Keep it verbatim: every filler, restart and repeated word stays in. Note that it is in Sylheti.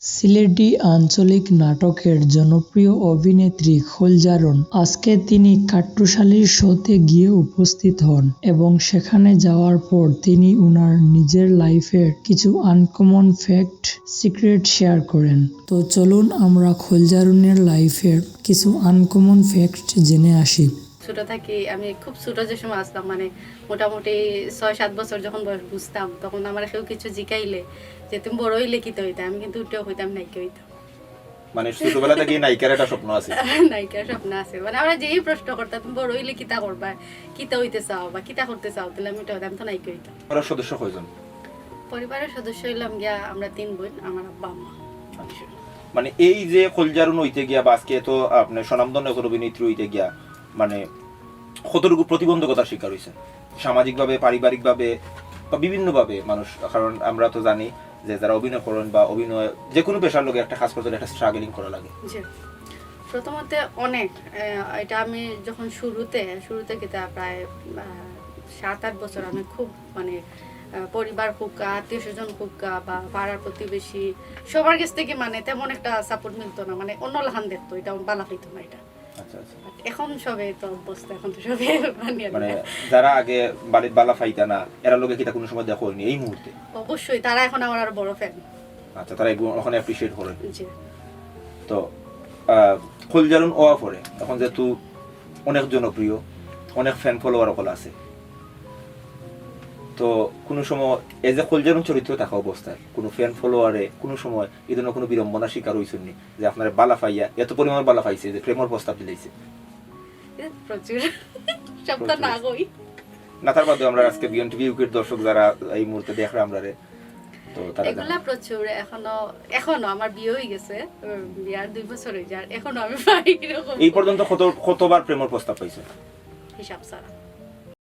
সিলেটি আঞ্চলিক নাটকের জনপ্রিয় অভিনেত্রী খোলজারুন আজকে তিনি কাট্টুশালীর শোতে গিয়ে উপস্থিত হন এবং সেখানে যাওয়ার পর তিনি উনার নিজের লাইফের কিছু আনকমন ফ্যাক্ট, সিক্রেট শেয়ার করেন। তো চলুন আমরা খোলজারুনের লাইফের কিছু আনকমন ফ্যাক্ট জেনে আসি। ছোট থাকি আমি খুব ছোট যে সময় আসলাম, মানে মোটামুটি ছয় সাত বছর যখন বয়স বুঝতাম, তখন আমার কেউ কিছু জিকাইলে যে তুমি বড় হইলে কিতা হইতে, আমি কিন্তু উঠেও হইতাম, নায়িকা হইতাম। মানে ছোটবেলা থেকে নায়িকার একটা স্বপ্ন আছে। নায়িকার স্বপ্ন আছে, মানে আমরা যেই প্রশ্ন করতাম, "তুমি বড় হইলে কিতা করবা, কিতা হইতে চাও বা কিতা করতে চাও?" তাহলে আমি উঠে হইতাম, "তো নায়িকা হইতাম।" পরিবারের সদস্য হইলাম। পরিবারের সদস্য হইলাম গিয়া আমরা তিন বোন, আমার আব্বা আম্মা। মানে এই যে খোলজারুন হইতে গিয়া বা আজকে তো আপনি স্বনামধন্য একজন অভিনেত্রী হইতে গিয়া মানে কতটুকু প্রতিবন্ধকতার শিকার হইছে সামাজিকভাবে, পারিবারিকভাবে বা বিভিন্নভাবে মানুষ? কারণ আমরা তো জানি যে যারা অভিনয় করেন বা অভিনয় যে কোনো পেশার লগে একটা কাজ করতে হলে একটা স্ট্রাগলিং করা লাগে। জি, প্রথমত অনেক, আহ, এটা আমি যখন শুরুতে, শুরুতে কিতা প্রায়, আহ, সাত আট বছর আমি খুব মানে, আহ, পরিবার হোক, আত্মীয় স্বজন হোক বা পাড়ার প্রতিবেশী, সবার কাছ থেকে মানে তেমন একটা সাপোর্ট মিলতো না, মানে অন্য লাখান দেখতো, এটা বালা পাইতো না এটা। আচ্ছা, আচ্ছা। But এখন সবে তো অভ্যস্ত, এখন তো সবে মানিয়ে মানে নেয়। যারা আগে বাড়িত বালা পাইতা না, এরা লগে কিতা কোনো সময় দেখা হয়নি এই মুহূর্তে? অবশ্যই, তারা এখন আমার আরো বড় ফ্যান। আচ্ছা, তারা এগুলো ওখানে অ্যাপ্রিশিয়েট করে। জি। তো আহ, খোলজারুন ওয়া পরে এখন যেহেতু অনেক জনপ্রিয়, অনেক ফ্যান ফলোয়ার অকল আছে, তো কোনো সময় এজ এ খোলজারুন চরিত্র থাকা অবস্থায় কোনো ফ্যান ফলোয়ারে কোনো সময় এই ধরনের কোনো বিড়ম্বনার শিকার হইছেন নি যে আপনারা বালা পাইয়া এত পরিমাণ বালা পাইছে যে প্রেমর প্রস্তাব দিলাইছে? এ, প্রচুর। সবটা না কই। না, তার বাদে আমরা আজকে বিয়ন্ড টিভি ইউকের দর্শক যারা এই মুহূর্তে দেখরা আমরারে, তো তারা এগুলা প্রচুর। এখনো, এখনো আমার বিয়ে হয়ে গেছে, উম, বিয়ার দুই বছর হয়ে যায়, এখনো আমি পাই এরকম। এই পর্যন্ত কত কতবার প্রেমর প্রস্তাব পাইছে? হিসাব ছাড়া।